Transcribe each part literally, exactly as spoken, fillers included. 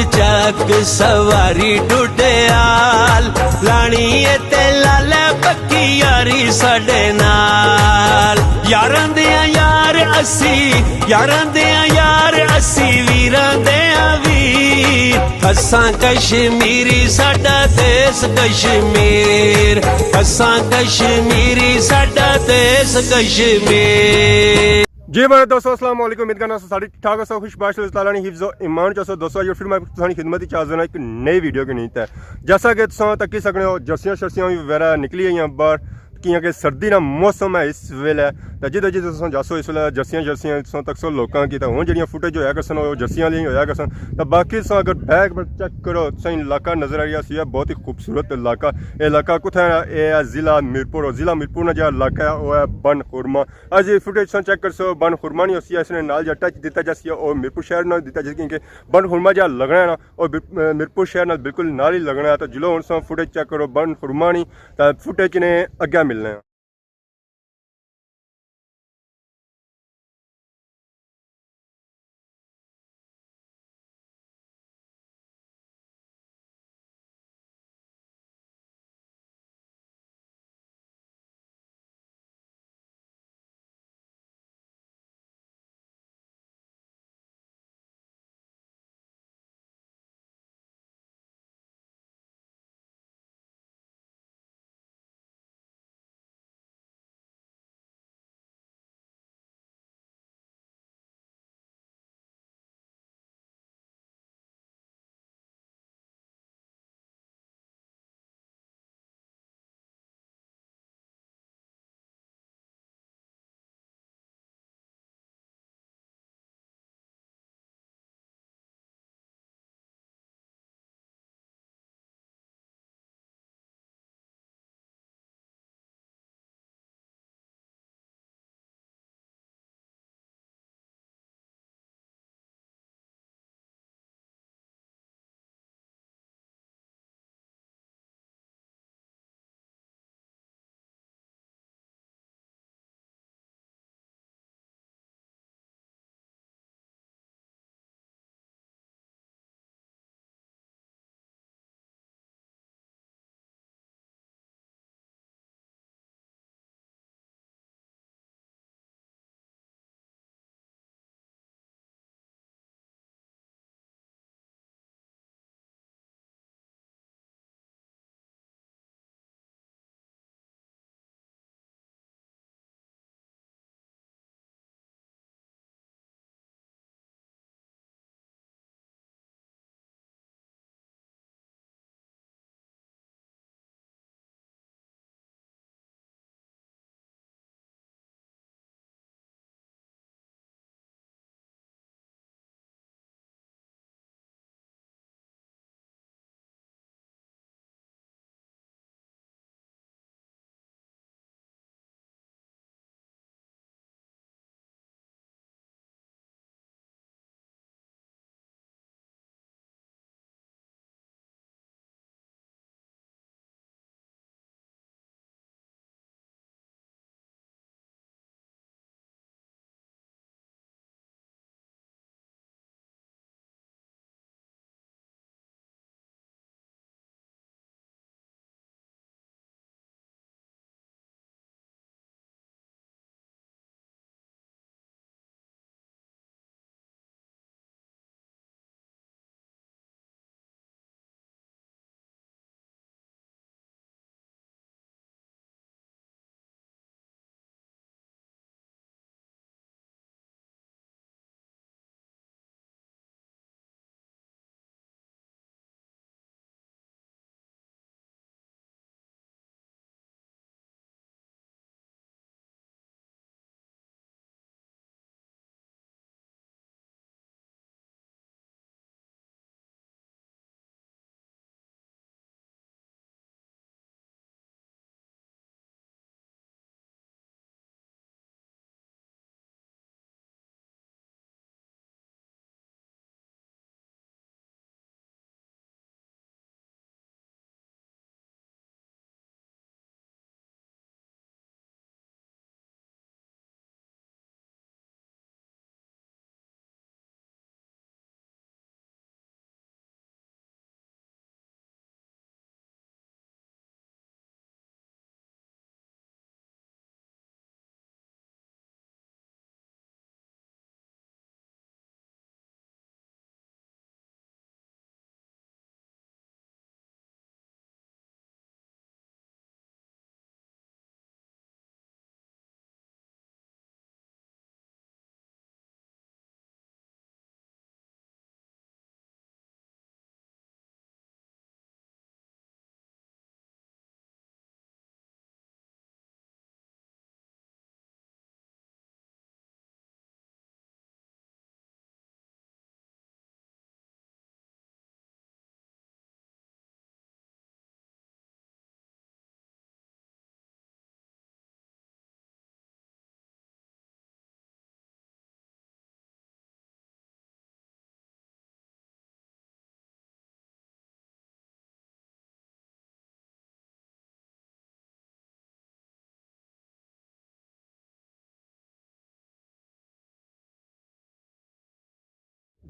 چک سواری ڈڈیال، لانی اے تے لالے پکی یاری ساڈے نال۔ یاراں دیاں یار اسی، یاراں دیاں یار اسی، ویراں دیاں ویر۔ اساں کشمیری، ساڈا دیس کشمیر۔ اساں کشمیری، ساڈا دیس کشمیر۔ جی میرے دوستو، السلام علیکم۔ امید کرنا سو ساری ٹھیک ٹھاک ہوسو، خوش باش، اللہ تعالیٰ نے حفظ و ایمان چ ہوسو۔ دوستو، اج پھر میں تساں نی خدمت وچ حاضر ہاں ایک نئی ویڈیو کے نیت۔ جیسا کہ تساں تکی سکنے ہو، جرسیاں شرسیاں وی وغیرہ نکلی گئیاں باہر، کیاں کہ سردی نا موسم ہے اس ویلے۔ تے جدھر جدھر تساں جاسو اس ویلے جرسیاں شرسیاں تساں تکسو لوکاں کی، تے ہن جیڑھیاں فوٹیج ہویا کرسن، او جرسیاں آلیاں ہویا کرسن۔ تے باقی تساں اگر بیک پر چیک کرو، تساں علاقہ نظر آ رہیا سی، بہت ہی خوبصورت علاقہ۔ اے علاقہ کتھے ہے؟ اے ہے ضلع میرپور، اور ضلع میرپور نا جیڑھا علاقہ ہے، او ہے بن خورما۔ اج فوٹیج تساں چیک کرسو، بن خورما نی ہوسی، اس نے نال جا ٹچ دتا جاسی، او میرپور شہر نال دتا جاسی، کیونکہ بن خورما جا لگنا ہے نا، او بر-، میرپور شہر نال بالکل نال ہی لگنا ہے۔ تو جلو ہن تساں فوٹیج چیک کرو بن خورما نی، تے فوٹیج نے اگے ملنے ہیں۔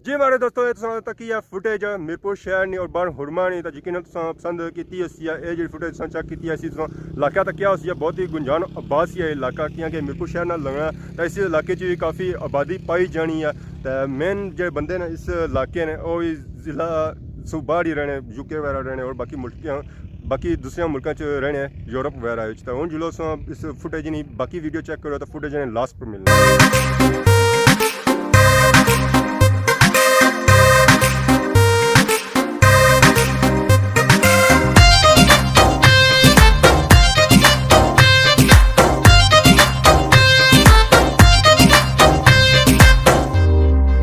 جی ماڑے دوستو، اے تساں تکی ہے فوٹیج میرپور شہر نی اور بن ہرما نی، تے یقیناً تساں پسند کیتی ہوسی ہے۔ اے جیڑی فوٹیج تساں چیک کیتی ہوسی، تساں علاقہ تکیا ہوسی ہے، بہت ہی گنجان آباد سی ہے علاقہ، کیاں کہ میرپور شہر نال لگنا ہے، تے اس علاقے چ وی کافی آبادی پائی جانی ہے۔ تے مین جیڑے بندے نے اس علاقے نے، او وی ضلع صوبہ ہی رہنے، یو کے وغیرہ رہنے اور باقی ملکاں، باقی دوسرے ملکاں چ رہنے، یورپ وغیرہ وچ۔ تے ہن جلو اساں اس فوٹیج نی باقی ویڈیو چیک کرو، تے فوٹیج نے لاسٹ پر ملنا۔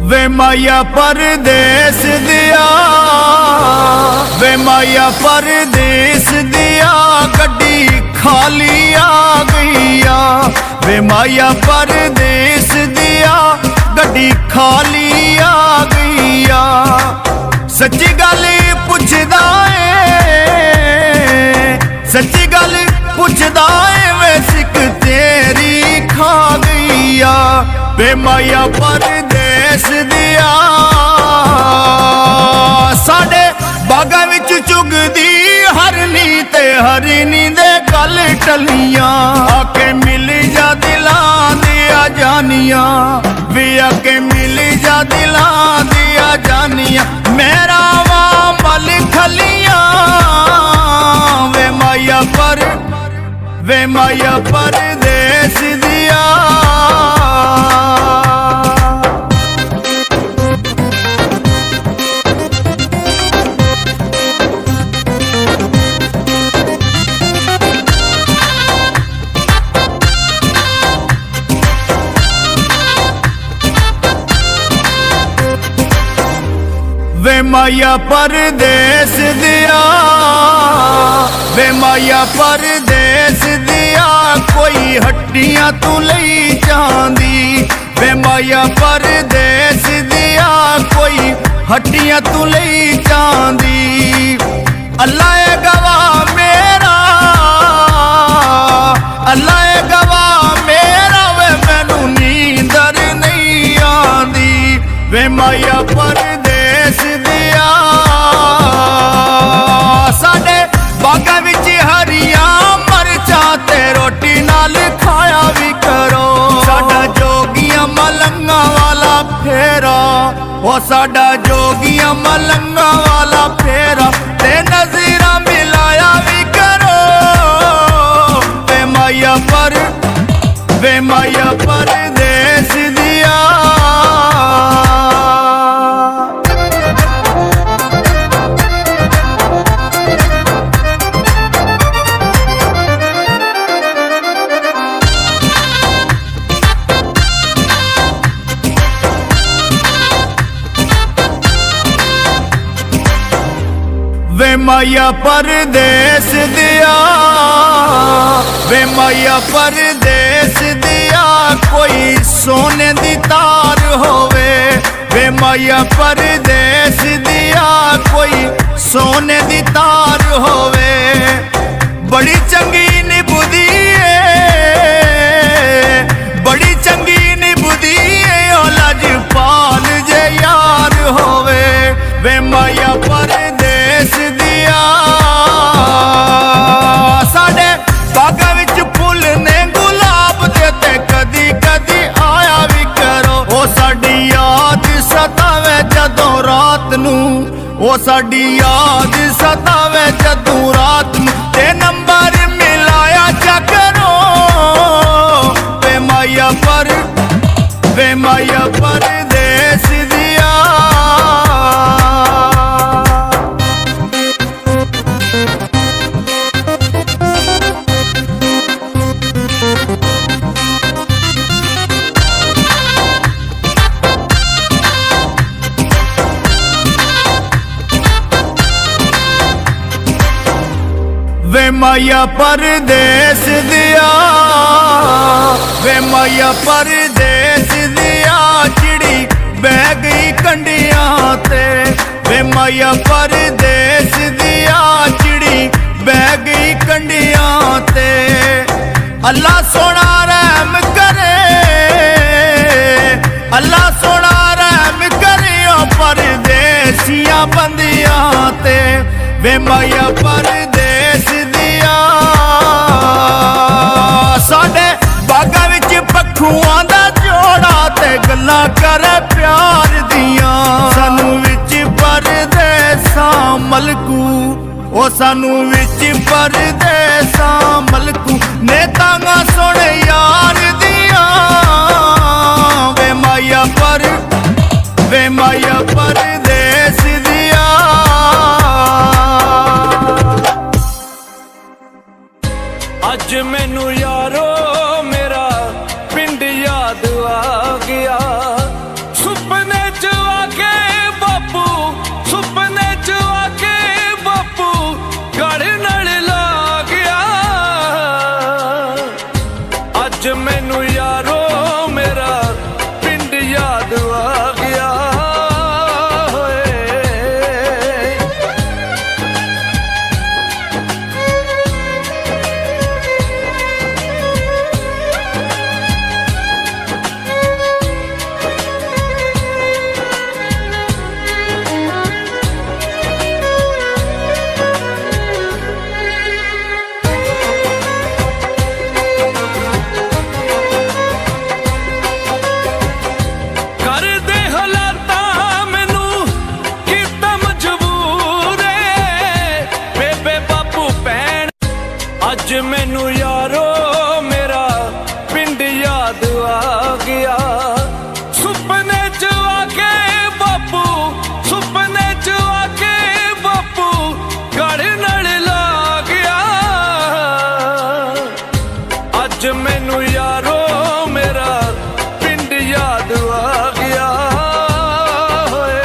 وے مایا پردیس دیا، وے مایا پردیس دیا، گڈی خالی آ گئی آ۔ وے مایا پردیس دیا، گڈی خالی آ گئی آ۔ سچی گل پچھدا اے، سچی گل پچھدا اے، وے سکھ تیری کھا گئی آ۔ وے مایا پردیس دیا، ساڈے باغاں وچ چگدی ہرنی تے ہرنی دے گل ٹلیاں۔ آ کے مل جا دلاں دیاں جانیاں، وی آ کے مل جا دلاں دیاں جانیاں۔ میرا واں مل کھلیاں، وے مایا پر، وے مایا پردیس دیا۔ وے مایا پردیس دیا، وے مایا پردیس دیا، کوئی ہٹیاں تو لئی جاندی۔ وے مایا پردیس دیا، کوئی ہٹیاں تو لئی جاندی۔ اللہ اے گواہ میرا، اللہ اے گواہ میرا، وے مینوں نیندر نہیں آندی۔ وے مایا پردیس دیا، ساڈے باغاں وچ ہریاں مرچاں تے روٹی نال کھایا وی کرو۔ ساڈا جوگیاں ملنگاں والا پھیرا، او ساڈا جوگیاں ملنگاں والا پھیرا، تے نظراں ملایا وی کرو۔ وے مایا پر، وے مایا پردیس دیا۔ وے مایا پردیس دیا، وے مایا پردیس دیا، کوئی سونے دی تار ہووے۔ وے مایا پردیس دیا، کوئی سونے دی تار ہووے۔ بڑی چنگی نبھدی اے، بڑی چنگی نبھدی اے، او لجپال جے یار ہووے۔ وے مایا پردیس دیا، ساڈے باغاں وچ پھل نے گلاب دے، تے کدی کدی آیا وی کرو۔ او ساڈی یاد ستاوے جدوں رات نوں، او ساڈی یاد ستاوے جدوں رات نوں، تے نمبر ملایا چا کرو۔ وے مایا پر، وے مایا پردیس دیا۔ وے مایا پردیس دیا، وے مایا پردیس دیا، چڑی بہ گئی کنڈیاں تے۔ وے مایا پردیس دیا، چڑی بہ گئی کنڈیاں تے۔ اللہ سونا رحم کرے، اللہ سونا رحم کرے، او سیاں بندیاں تے وے مایا پردیس دیاں، ساڈے باغاں وچ پکھواں دا جوڑا تے گلاں کرے پیار دیاں۔ سانو وچ پردیساں ملکو، او سانو وچ پردیساں ملکو، نے تانگاں سن یار دیاں۔ وے مایا پر، وے مایا پردیس دیاں۔ اج مینوں یارو میرا پنڈ یاد آ گیا۔ سپنے چ آ کے باپو، سپنے چ آ کے باپو، گل نال لا گیا۔ اج مینوں یارو میرا پنڈ یاد آ گیا ہوئے۔ گھر دے حالاتاں مینوں کیتا مجبور اے، بے بے باپو بھین۔ اج مینوں یارو میرا پنڈ یاد آ گیا۔ سپنے چ آ کے باپو، سپنے چ آ کے باپو، گل نال لا گیا۔ اج مینوں یارو میرا پنڈ یاد آ گیا ہوئے۔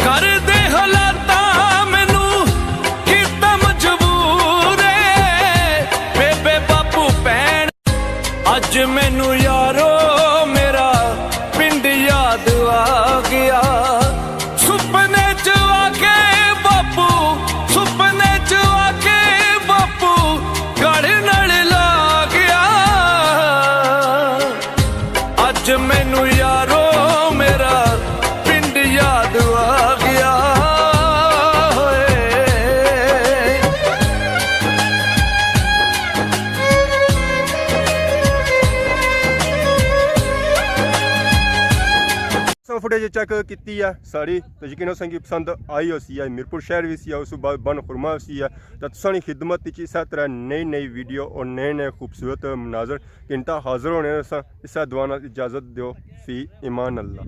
گھر دے حالاتاں مینوں کیتا مجبور اے، بے بے باپو بھین۔ اج مینوں یارو میرا پنڈ یاد آ گیا۔ سپنے چ آ کے باپو، سپنے چ آ کے باپو، گل نال لا گیا۔ اج مینوں یارو میرا پنڈ یاد آ گیا ہوئے۔ سو فوٹیج چیک کیتی ہے ساری، تو یقیناً تساں کی پسند آئی ہوسی ہے۔ میرپور شہر وی سی ہے، اس بعد بن خرما وی سی ہے۔ تو تساں نی خدمت وچ اسے طرح نئی نئی ویڈیو اور نئے نئے خوبصورت مناظر گھنٹہ حاضر ہونے ساں۔ اسے دعا نال اجازت دیو، فی امان اللہ۔